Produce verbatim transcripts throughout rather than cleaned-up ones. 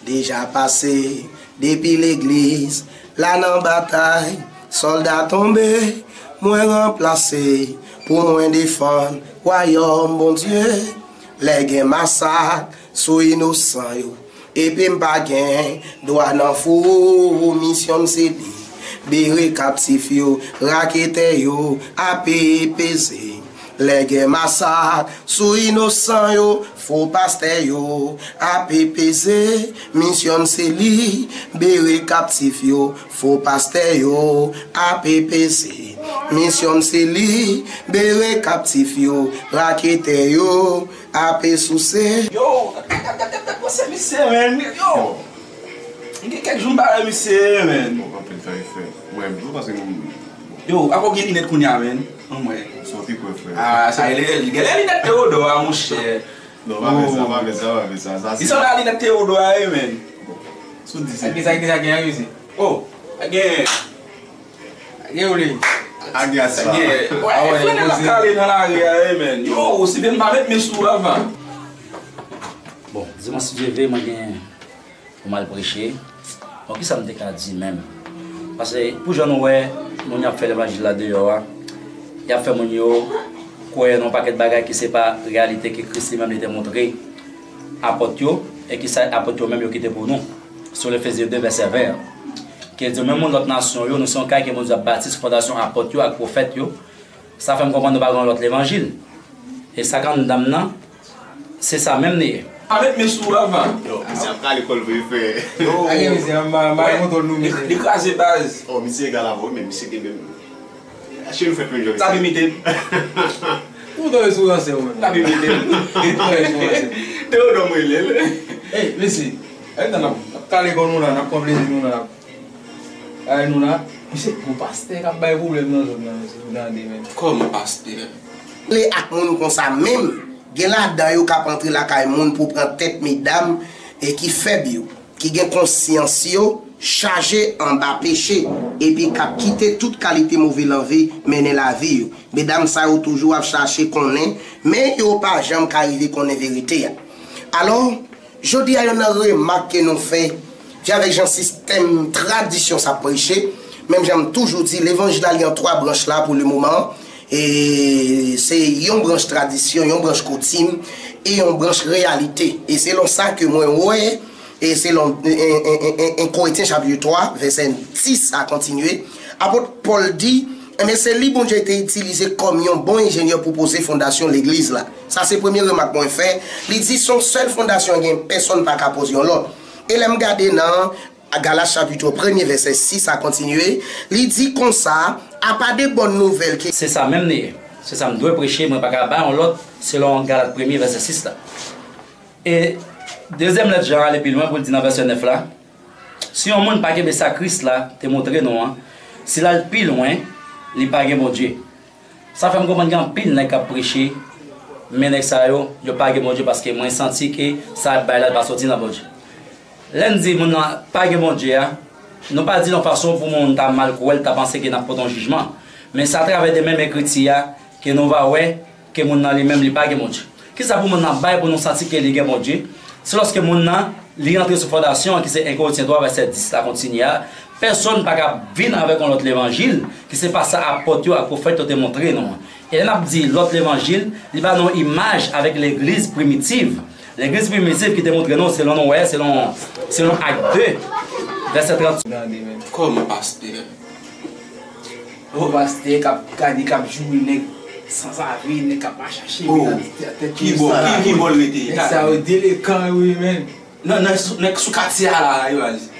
Deja pase, depi legliz la nan batay, sòlda tonbe, mwen ranplase, pou mwen defann wayòm Bondye. Lè gen masak sou inosan yo, epi m pa gen dwa nan fou, misyon m se libere kaptif yo, raketè yo ape peze. Lè gen masak sou inosan yo, fo pastè yo ape peze. Misyon m se libere kaptif yo, fo pastè yo ape peze. Misyon m se libere kaptif yo, raketè yo ape souse. Yo, gad, gad, gad, gad, gad gwosè misye, menn. Yo, gen kèk jou m pa wè misye, menn. Bon, anpil tan e fè. Mwen menm tou, paske m... Yo, akoz w gen linèt kounye a, menn? Anmwey. Soti kwe, frè. Ah, sa e li, li genlè linèt Teodò a, monchè. Non, pa fè sa, pa fè sa, pa fè sa. Sa se... Li sanble a linèt Teodò a, wi, menn. Bon, si w di se... Sa ki, sa ki, sa ki anrive? Oh, sa gen... Sa gen ou li? Sa gen sa. Gen. Wè, ah, wè, frè, nèg la kale nan lari a, wi, menn. Yo, si vin pa met men sou ou avan. Bon, dimanch, si Dye vle, mwen gen pou m al preche. Bon, kisa m te ka di menm? Paske pou jan nou wè moun y ap fè levanjil la deyò a, y ap fè moun yo kwè nan yon pakèt bagay ki se pa reyalite ke Kris li menm li te montre apot yo, e ki sa apot yo menm yo kite pou nou. Sou Efezyen de vèsè ven an, ke di menm moun lòt nasyon yo, nou se yon kay ke Bondye ap bati sou fondasyon apot yo ak pwofèt yo. Sa fè m konprann nou pa gen yon lòt levanjil. E sa k anndan m nan, se sa menm li ye. Pa met men sou ou avan. Yo, misye ap kale kò l vre, frè. Yo. Ake misye, m pa, m pa gen kontwòl nou, misye. Li kraze baz. Oh, misye egal avè w, men misye gen menm. Achte nou fèt menm jan. T ap imite m. Ou tonbe sou ransè ou menm. T ap imite m. Ou tonbe sou ransè. Te yo dòm rele l. Ey, mesye. Ey, tan n ap, n ap kale kò nou la, n ap pran plezi nou la, n ap Ay nou la, misye, gon pastè k ap bay pwoblèm nan zòn nan, mesye, pou gade menm. Kòman pastè? Pale ak moun konsa menm, gen ladan yo k ap antre lakay moun pou pran tèt medam e ki fèb yo, ki gen konsyans yo chaje anba peche, epi k ap kite tout kalite move lanvi mennen lavi yo. Medam sa yo toujou ap chache konnen, men yo pa janm ka rive konnen verite a. Alò, jodi a, youn nan remak ke nou fè, vin avèk jan sistèm tradisyon sa ap preche, menm jan m toujou di, levanjil la li an twa branch la pou le moman, e se yon branch tradisyon, yon branch koutim, e yon branch reyalite. E selon sa ke mwen wè, e selon en, en, en, en, en Korentyen chapit twa, vèsè dis a kontinye, apot Pòl di, enben, se li Bondye te itilize kòm yon bon enjenyè pou poze fondasyon legliz la. Sa se premye remak mwen fè. Li di, se yon sèl fondasyon gen, pèsonn pa ka poze yon lòt. E lè m gade nan Galat chapit premye vèsè sis a kontinye, li di konsa, apa de bòn nouvèl ke... Se sa menm li ye. Se sa m dwe preche, mwen pa ka bay yon lòt, selon Galat premye vèsè sis la. E dezyèm lèt Jan ale pi lwen pou l di nan vèsè nèf la, si yon moun pa kenbe sa Kris la te montre nou an, si l al pi lwen, li pa gen Bondye. Sa fè m konprann gen anpil nèg k ap preche, men nèg sa yo, yo pa gen Bondye paske mwen santi ke sa y ap bay la, l pa soti nan Bondye. Lè n di moun nan pa gen Bondye a, nou pa di l yon fason pou moun ta mal kwè l, ta panse ke n ap pote yon jijman. Men se atravè de menm ekriti a ke nou va wè ke moun nan li menm li pa gen Bondye. Kisa pou moun nan bay pou nou santi ke li gen Bondye? Se lòske moun nan, li rantre sou fondasyon an ki se en Korentyen twa vèsè dis la kontinye a, pèsonn pa ka vin avèk yon lòt levanjil ki se pa sa apot yo ak pwofèt yo te montre nou an. E lè n ap di lòt levanjil, li ba nou yon imaj avèk legliz primitiv. Legliz primitiv ki te montre nou, selon nou wè, selon, selon Ak de, vèsè trant. Kòman pastè? Yon pastè k ap gade, k ap joure nèg sanzave, nèg k ap al chache men nan tèt. Ki bò, ki, ki bò l rete? Nèg sa yo delekan, wi, men. Nan, nan, sou, nèg sou katye a la, yo a di.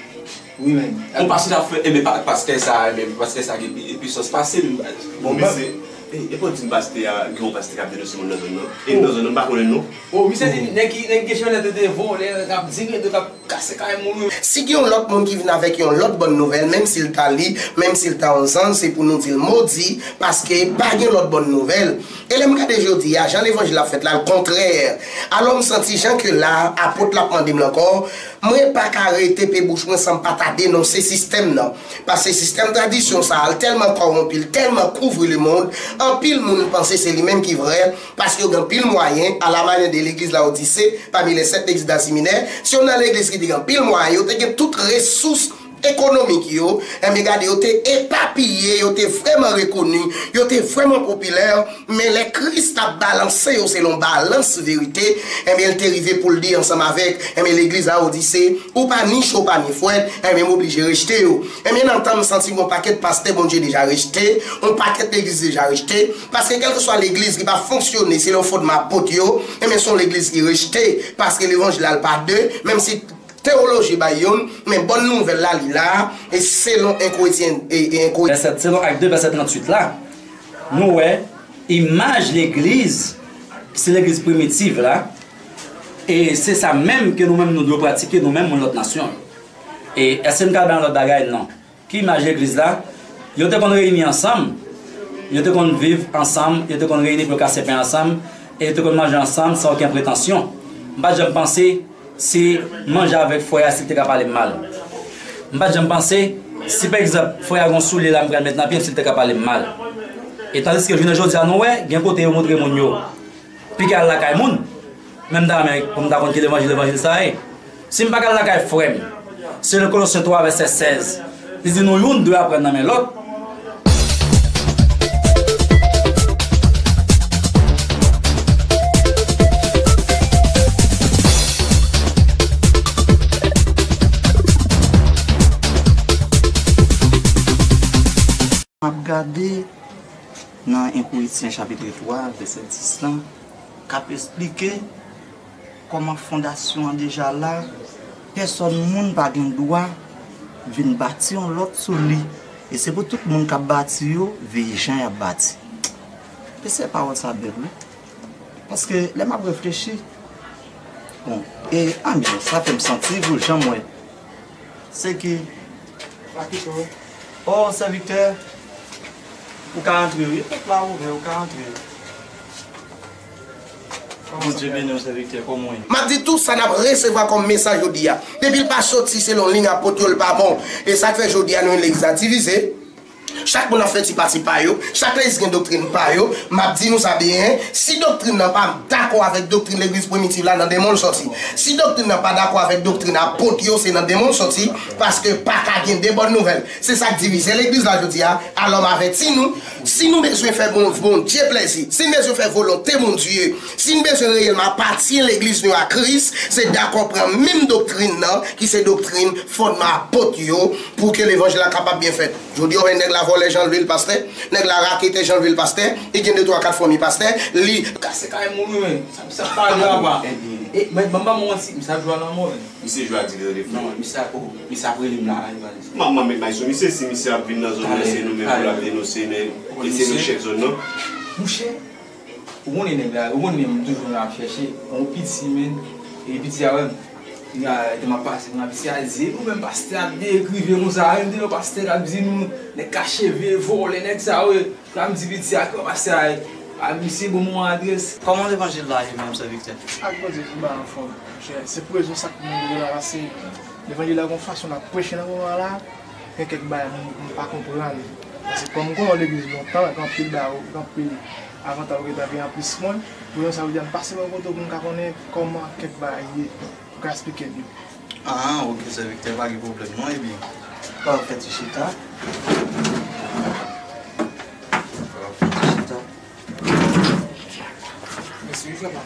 Wi, men. Yon pastè t ap fè, enben, pa, pastè sa, enben, pastè sa gen pi, pisans pase m, baz. Bon, mesye, e, e pa w di m pastè a, gen yon pastè k ap denonse moun nan zòn nan? E nan zòn nan, m pa konnen non. Oh, misye di, nèg ki, nèg ki gen chevèl nèt yo te vòlè, k ap dire, k ap kase kay moun. Si gen yon lòt moun ki vin avèk yon lòt bòn nouvèl, menm si l ta li, menm si l ta yon zanj, se pou nou di l modi, paske pa gen lòt bòn nouvèl. E lè m gade jodi a, jan levanjil la fèt la, l kontrè. Alò, m santi jan ke la, apot la ap mande m l ankò, mwen pa ka rete pe bouch mwen san m pa ta denonse sistèm nan. Paske sistèm tradisyon sa a, l tèlman kòwonpi, l tèlman kouvri lemonn, anpil moun panse se li menm ki vrè, paske yo gen anpil mwayen, à la manière de l'église Laodicée, parmi les sept églises d'Asie Mineure, si w nan legliz ki Li gen anpil mwayen, yo te gen tout resous ekonomik yo, enben gade, yo te epapiye, yo te vrèman rekoni, yo te vrèman popilè, men lè Kris t ap balanse yo selon balans verite, enben l te rive pou l di ansanm avèk, enben legliz Lawodise, ou pa ni cho, ou pa ni frèt, enben m oblije rejte yo. Enben nan tan m santi yon pakèt pastè Bondye deja rejte, yon pakèt legliz deja rejte, paske kèlkeswa legliz ki pa fonksyone selon fondman apot yo, enben se yon legliz ki rejte, paske levanjil la l pa de, menm si tewoloji bay youn, men bòn nouvèl la li la, e selon en Korentyen, e, e en Korentyen. Vèsè, selon Ak de, vèsè tranntuit la, nou wè imaj legliz, se legliz primitiv la, e se sa menm ke nou menm nou dwe pratike, nou menm moun lòt nasyon. E èske n ka bay yon lòt bagay? Non. Ki imaj legliz la? Yo te konn reyini ansanm, yo te konn viv ansanm, yo te konn reyini pou yo kase pen ansanm, e yo te konn manje ansanm san okenn pretansyon. M pa t janm panse si m manje avèk frè a, si l te ka pale m mal. M pa t janm panse si, pa egzanp, frè a gen yon soulye la m pral met nan pye m, si l te ka pale m mal. E tandiske jounen jodi a, nou wè, gen kote yo montre moun yo pike al lakay moun. Men m ta renmen pou m ta konn ki levanjil, levanjil sa ye. Si m pa ka al lakay frè m, selon Kolosyen twa vèsè sèz, li di nou youn dwe aprann nan men lòt. M ap gade nan en Korentyen chapit twa, vèsè dis lan, k ap esplike kòman fondasyon an deja la, pèsòn moun pa gen dwa vin bati yon lòt sou li. E se pou tout moun k ap bati yo veye jan y ap bati. Mesye, pawòl sa bèl, wi. Paske lè m ap reflechi, bon, e anmyans sa fè m santi, pou jan m wè, se ke, oh, sèvitè, ou ka antre, wi. Pòt la ouvè, ou ka antre. Bondye beni w, sèvitè, kòman w ye? M ap di tou sa n ap resevwa kòm mesaj jodi a. Depi l pa soti selon liy apot yo, l pa bon. E sa k fè jodi a nou legliz la divize. Chak moun ap fè ti pati pa yo, chak legliz gen doktrin pa yo. M ap di nou sa byen, si doktrin nan pa dakò avèk doktrin legliz primitiv la, nan demon l sòti. Si doktrin nan pa dakò avèk doktrin apot yo, se nan demon l sòti, paske pa ka gen de bòn nouvèl. Se sa k divize legliz la jodi a. Alò m avèti nou, si nou bezwen fè bon, Bondye plèzi, si n bezwen fè volonte Bondye, si n bezwen reyèlman apatyen legliz nou a Kris, se dakò pran menm doktrin nan, ki se doktrin fondman apot yo, pou ke levanjil la kapab byen fèt. Jodi a, w wè nèg la vòlè jan l vle l pastè, nèg la raketè jan l vle l pastè, li gen de twa kat fanmi pastè, li kase kay moun, wi, men sa, sa pa grav. E, men, ban m pa manti, misye a jwe a lanmò, wi. Misye jwe a di grande frè. Non, misye a, oh, misye ap rele m la, la, li pral di. M ap, m ap met may sou misye, si misye ap vin nan zòn nan, se nou menm pou l ap denonse, men, e se nou chèf zòn nan. Mouche, ou konnen nèg la, ou konnen m toujou ap chèche, yon piti, men, e piti a wè m. Li a, te m ap pase, m ap piti a di, ou menm pastè ap dekrive konsa, menm te yon pastè k ap di nou, nèg ka cheve, vòlè, nèg sa yo, la m di piti a, kòman pastè a ye? A, misye ban m yon adrès. Kòman levanjil la ye menm, sè Viktè? Ak Bondye, m pa anfòm, monchè. Se pou rezon sa k mande la, paske levanjil la gon fason l ap preche nan moman la, gen kèk bagay m, m pa konprann. Paske kòm m konnen yon legliz lontan, gen anpil bagay, gen anpil avantaj ou gentan gen anplis mwen. Pou rezon sa, jodi a m pase bò kote w pou m ka konnen kòman kèk bagay ye. Ou ka eksplike m yo. Ah, ok, sè Viktè, pa gen pwoblèm non, ebyen, pa fè ti chita. Pa fè ti chita. Mèsi, wi, frè pa m.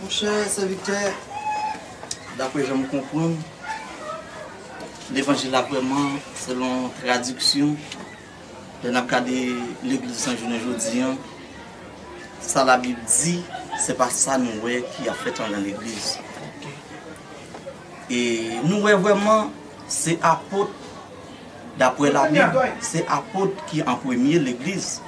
Monchè, sè Viktè, daprè jan m konprann, levanjil la vrèman, selon tradiksyon, lè n ap gade legliz lan jounen jodi a, sa Labib di, se pa sa nou wè ki ap fèt anndan legliz. E nou wè vrèman, se apot, daprè Labib, se apot ki an premye legliz.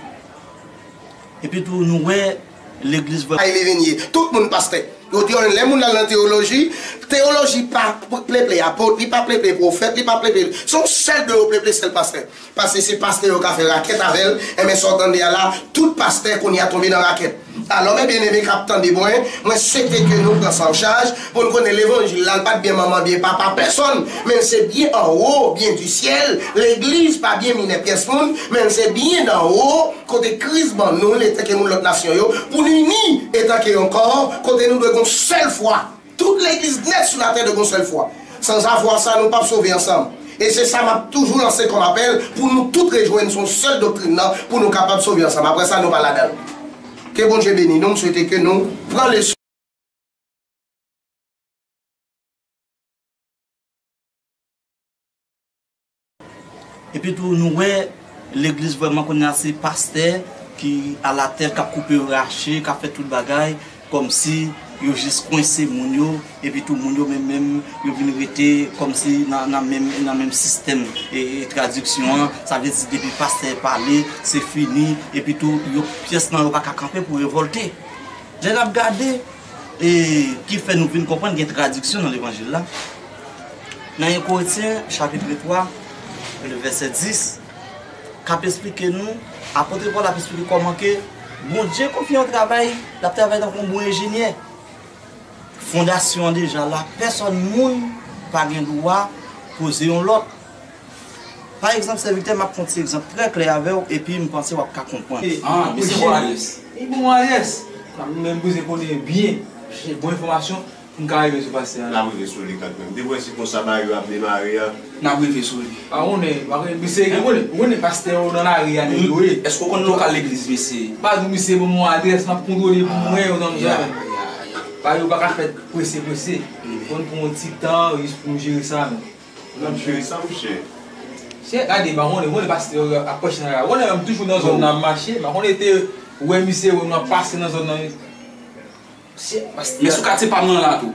Epi tou, nou wè legliz vrèman. Ay, li vin ye. Tout moun pastè. Yo di, lè moun al nan teyoloji, teyoloji pa pleple apot, li pa pleple pwofèt, li pa pleple. Se yon sèl de yo pleple, sèl pastè. Paske se pastè yo ka fè rakèt avè l, enben sa w tande a la, tout pastè kounye a tonbe nan rakèt. Alò, mè byeneme k ap tande mwen, mwen swete ke nou pran sa an chaj, pou n konnen levanjil la, l pa t byen manman, byen papa pèsonn, men l se byen anwo, byen di syèl, legliz pa byen minè pyès moun, men l se byen danwo, kote Kris ban nou l, etanke moun lòt nasyon yo, pou n ini etanke yon kò, kote nou dwe gon sèl fwa. Tout legliz nèt sou latè de gon sèl fwa. Sanzavwa sa, nou p ap sove ansanm. E se sa m ap toujou lanse kòm apèl pou nou tout rejwenn sou yon sèl doktrin nan pou nou kapab sove ansanm. Apre sa, nou pa ladan l. Ke Bondye beni nou. M swete ke nou pran leson. Epi tou, nou wè legliz vrèman kounye a se pastè ki alatèt, k ap koupe rache, k ap fè tout bagay, kòmsi yo jis kwense moun yo, epi tou moun yo menm menm, yo vin rete kòmsi nan, nan menm, nan menm sistèm e, e tradiksyon an. Sa vle di depi pastè pale, se fini, epi tou yo, pyès nan yo pa ka kanpe pou revòlte. Lè n ap gade, e, ki fè nou vin konprann gen tradiksyon nan levanjil la. Nan en Korentyen, chapit twa, le vèsè dis, k ap esplike nou, apot Pòl ap esplike kòman ke Bondye konfye yon travay, l ap travay tankou yon bon enjenyè. Fondasyon an deja la, pèsòn moun pa gen dwa poze yon lòt. Pa egzanp, sèvitè, m ap pran ti egzanp trè klè avè w, epi m panse w ap ka konprann. Ah, misye bon alyès. Li bon alyès. Mwen menm bezwen konnen byen, chèche bon enfòmasyon pou m ka rive sou pastè a. N ap rive sou li kanmenm. Depi w wè se konsa bagay yo ap demare a. N ap rive sou li. Pa konnen, pa konnen, misye gen konnen, ou konnen pastè yo nan lari a nèg yo ye. Èske w konn lokal legliz misye? Pa di misye ban m yon adrès, m ap kontwole pou mwen, ou nan mizè. Bagay yo pa ka fèt prese prese. Fò n pran yon ti tan jis pou nou jere sa menm. N ap jere sa, monchè. Se gade, pa konnen, konnen pastè yo ap pèche nan la. Konnen menm toujou nan zòn nan ap mache, pa konnen te wè misye wè nou ap pase nan zòn nan. Se pastè. Men sou katye pa m nan la tou.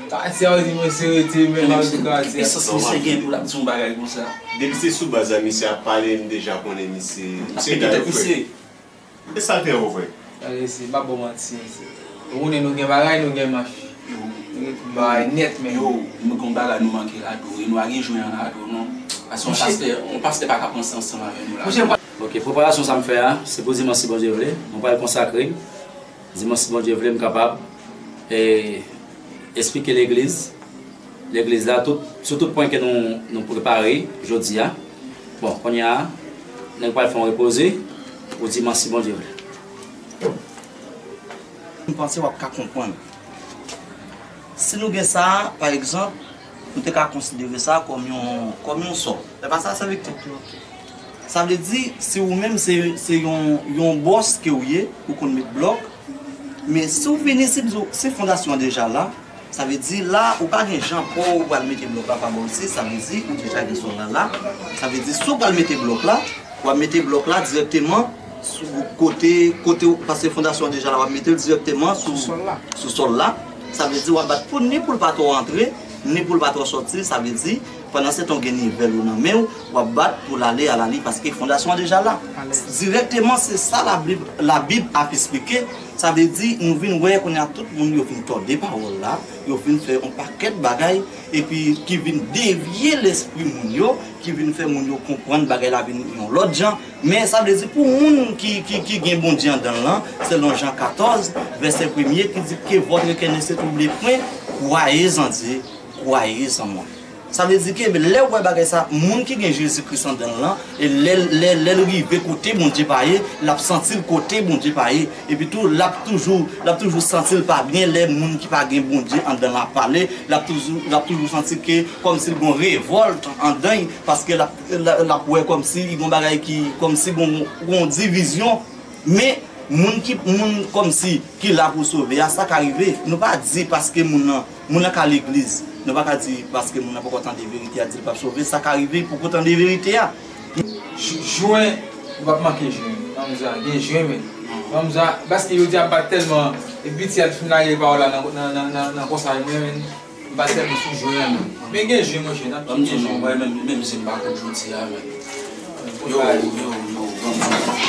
Katye a di mwen se rete men nan katye. Ki pisans misye gen pou l ap di yon bagay konsa? Depi se sou baz la misye ap pale, m deja konnen misye. Misye gade frè. E sa l te an, frè? Gade, se pa bon manti, se. Ou konnen nou gen bagay, nou gen manch. Nou gen tout bagay nèt, men. Yo, nou gen bagay nou manke la tou, e nou pa gen jwen an la tou, non. Paske yon pastè, yon pastè pa ka pran sa ansanm avè nou la. Ok, preparasyon sa m fè a, se pou dimanch si Bondye vle, mwen pral konsakre l. Dimanch si Bondye vle, m kapab, e, esplike legliz. Legliz la, tout, sou tout pwen ke nou, nou prepare jodi a. Bon, kounye a, nèg pral fè yon repoze pou dimanch si Bondye vle. M panse w ap ka konprann. Si nou gen sa, pa egzanp, nou te ka konsidere sa kòm yon, kòm yon sò. Se pa sa, sè Victor? Sa vle di, si ou menm se, se yon, yon bòs ke ou ye, ou konn met blòk, men si w vini, si, si fondasyon an deja la, sa vle di la, ou pa gen jan pou ou pral mete blòk la pa bò isit, sa vle di ou deja gen sòl la la. Sa vle di si w pral mete blòk la, w ap mete blòk la dirèkteman sou kote, kote, paske fondasyon an deja la, w ap mete l dirèkteman sou, sou sòl la. Sa vle di w ap bat pou ni pou l pa twò antre, ni pou l pa twò sòti, sa vle di, pandan se tan w gen nivèl ou nan men w, w ap bat pou l ale alali, paske fondasyon an deja la. Dirèkteman, se sa Labib, Labib ap esplike. Sa vle di, nou vin wè kounye a tout moun yo vin tòde pawòl la, yo vin fè yon pakèt bagay, epi ki vin devye lespri moun yo, ki vin fè moun yo konprann bagay la vin yon lòt jan. Men sa vle di pou moun ki, ki, ki gen Bondye anndan l lan, selon Jan katòz, vèsè premye, ki di, que votre cœur ne se trouble point, croyez en Dieu, croyez en moi. Sa vle di ke lè w wè bagay sa, moun ki gen Jezi Kris anndan l lan, e lè, lè, lè l rive kote Bondye pa ye, l ap santi l kote Bondye pa ye. Epi tou, l ap toujou, l ap toujou santi l pa byen lè moun ki pa gen Bondye anndan l ap pale. L ap toujou, l ap toujou santi ke kòmsi l gon revòlt anndan l, paske l ap, l ap, l ap wè kòmsi li gon bagay ki, kòmsi gon, gon divizyon. Men, moun ki, moun kòmsi ki la pou sove a, sa ka rive. Nou pa di paske moun nan, moun nan ka legliz. Nou pa ka di paske moun nan poko tande verite a, di l p ap sove. Sa ka rive, poko tande verite a. Jwen, nou p ap manke jwen. Nan mizè, gen jwen, men. Nan mizè, paske yo di ap bat tèlman, e piti a t fin lage pawòl la nan, nan, nan, nan, nan konsa, mwen, men. M pa tèlman sou jwen an, non. Men gen jwen, monchè, n ap... Ban m di w non, mwen menm, menm si m pa konn jodi a, men. Yo, yo, yo, ban m di w.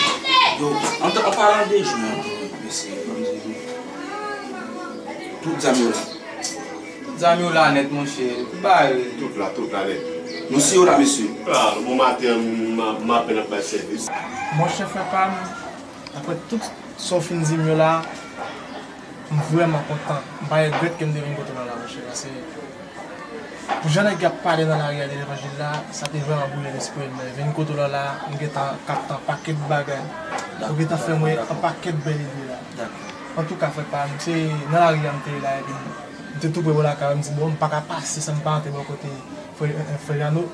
Yo, an, an palan de jwen an tou, mesye, ban m di w. Tout zam yo la. Tout zam yo la nèt, monchè. Tout bagay. Tout la, tout la nèt. Nou si yo la, mesye. La, bon maten, m, m, m apèn ap bay sèvis. Monchè, frè pa m, apre tout sa w fin di m yo la, m vrèman kontan. M pa regrèt ke m te vin kote w la, monchè, paske pou jan nèg yo ap pale nan lari a de levanjil la, sa te vrèman bouyi lespri m. Men vin kote w la, m gentan kapte yon pakèt bagay. Ou gentan fè m wè yon pakèt bèl ide la. Antouka, frè pa m, se nan lari a m te ye la, epi m Te tou pre bò lakay, m di, bon, m pa ka pase san m pa antre bò kote frè, frè Jeannot.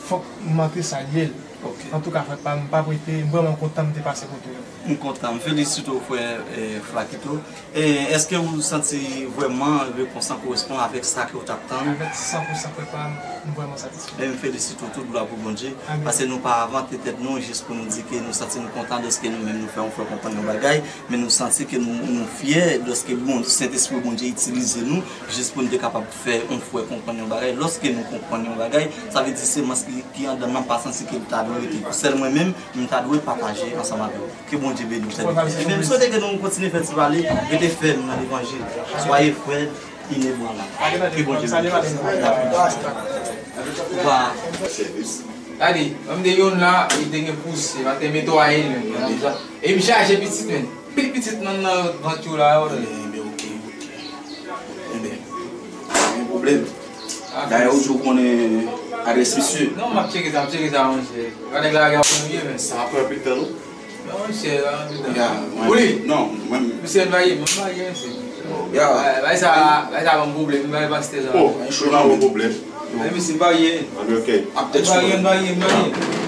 Fòk m antre salye l. Ok. Antouka, frè pa m, m p ap rete, m vrèman kontan m te pase kote w. M kontan, m felisite w, frè, eh, Flakito. E èske ou santi vrèman repons lan korespon avèk sa ke w t ap tann? Avèk san pou san, frè pa m, m vrèman satisfè. E m felisite w tout, glwa pou Bondye. Amèn. Paske nou pa vante tèt nou jis pou nou di ke nou santi nou kontan dèske nou menm nou fè yon frè konprann yon bagay, men nou santi ke nou, nou fyè dèske Bon, Sentespri Bondye itilize nou jis pou nou te kapab fè yon frè konprann yon bagay. Lòske nou konprann yon bagay, sa vle di semans ki, ki anndan m nan pa santi ke l ta dwe rete pou sèl mwen menm, m ta dwe pataje ansanm avè w. Ke Bondye beni w, sè Beni. Ebyen, m swete ke nou kontinye fè ti pale, rete fèm nan levanjil. Soyez frères, inébranlables. Ke Bondye beni w. Wa. Gade, ban m de youn la, li te gen pouse, pa te netwaye l menm. E m chaje pitit, men. Pil pitit nan, nan vant yo la, yo. Ebyen, ok, ok. Ebyen, pa gen pwoblèm. Dayè, ou di ou konnen adrès misye. Non, m ap tcheke sa, m ap tcheke sa, monchè. Gade nèg la, gen anpil mouye, men. Sa ap pran anpil tan, non? Non, monchè, sa ap pran anpil tan. Ya, mwen, non, mwen. Misye, n pa ye, mwen pa ye, mesye. Ya. Bay, bay sa, bay sa ban m pwoblèm, bay pastè sa. Oh, ou pa gen pwoblèm. Men misye, n pa ye. An, ok. Ap tèt sou mwen. N pa ye, n pa ye.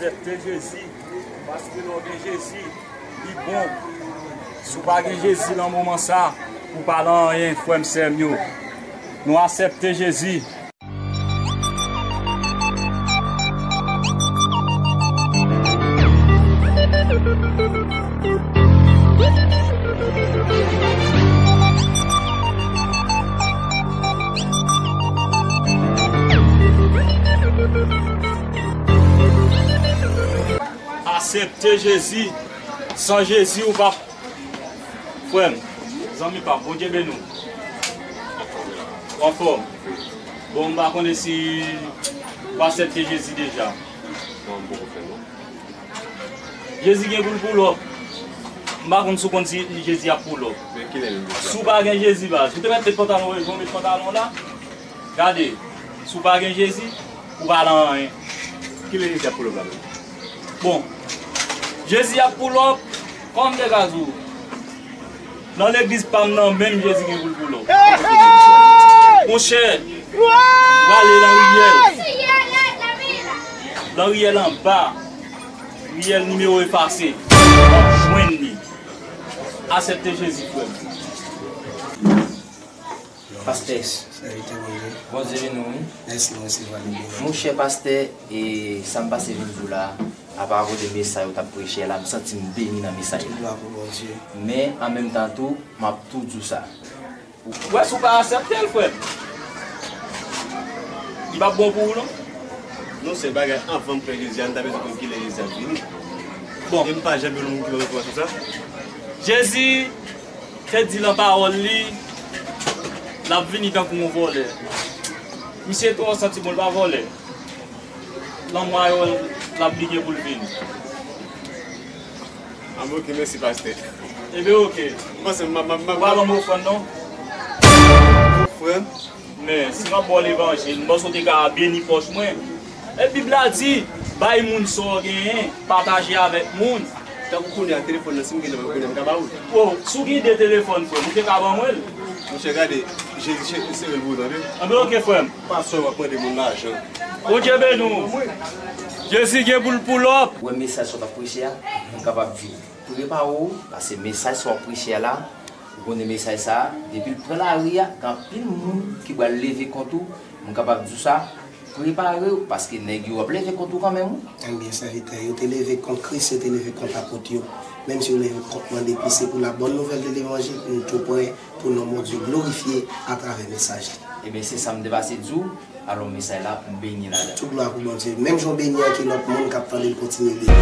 Aksepte Jezi, paske lè w gen Jezi, li bon. Si w pa gen Jezi nan moman sa, ou pa nan anyen, frè m, sè m yo. Nou aksepte Jezi. Aksepte Jezi. San Jezi, ou p ap Frè m, zanmi pa m, Bondye beni w. Ou anfòm? Bon, m pa konnen si ou aksepte Jezi deja. Non, m poko fè non. Jezi gen pou l pull up. M pa konn si w konn si Jezi ap pull up. Men kilè menm Jezi ap pull up? Si w pa gen Jezi, baz, ou te mèt met pantalon w, ou met pantalon w la. Gade, si w pa gen Jezi, ou pa nan anyen. Kilè Jezi ap pull up la menm? Bon, Jezi ap pull up, kòm m te ka di w, nan legliz pa m nan menm Jezi gen pou l pull up. Monchè, prale nan riyèl. Nan riyèl anba. Riyèl nimewo efase. W ap jwenn li. Aksepte Jezi, frè m. Pastè. Sèvitè Bondye. Bondye beni w, wi. Mèsi, nou resevwa li beni. Monchè pastè, e sa m pase vin di w la, apa akote mesaj ou t ap preche a la, m santi m beni nan mesaj la. Tout glwa pou Bondye. Men, an menm tan tou, m ap tou di w sa. Ou wè, si w pa aksepte l, frè m, li p ap bon pou ou, non. Non, se bagay, anvan m kwè Jezi a, m ta bezwen konn kilè Jezi ap vini. Bon. E m pa janm wè yon moun ki pa konn sa. Jezi te di nan pawòl li, l ap vini tankou yon vòlè. Misye twò santi bon, l pa vòlè. Lanmò a yo, l ap li gen pou l vini. Anben, ok, mèsi, pastè. Ebyen, ok. M panse m, m, m, m, ou pa ban m ofrann, non? Ofrann? Men, si m ap ba w levanjil, m panse w te ka beni pòch mwen. E Bib la di, bay moun sa w genyen, pataje avèk moun. Tankou kounye a, telefòn nan, si m gen nan men m kounye a, m ka ba ou l. O, si w gen de telefòn, frè m, ou te ka ban mwen l. Monchè, gade, Jezi che-, sere l pou ou, tande. Anben, ok, frè m. Pa sèlman mande moun lajan. Bondye beni w. Jezi gen pou l pull up. Ou wè mesaj sa w t ap preche a, m kapab di w, prepare w, paske mesaj sa w ap preche a la, ou konnen mesaj sa a, depi l pran lari a, gen anpil moun ki pral leve kont ou, m kapab di w sa, prepare w, paske nèg yo ap leve kont ou kanmenm, wi. Ebyen, sèvitè, yo te leve kont Kris, yo te leve kont apot yo. Menm si yo leve kont mwen, depi se pou la bòn nouvèl de levanjil, m tou prè pou non Bondye glorifye atravè mesaj li. Ebyen, se sa m te pase di w. Alò, mesaj la, m beni ladan l. Tout glwa pou Bondye. Menm jan w beni an, ke lòt moun k ap tande l kontinye beni.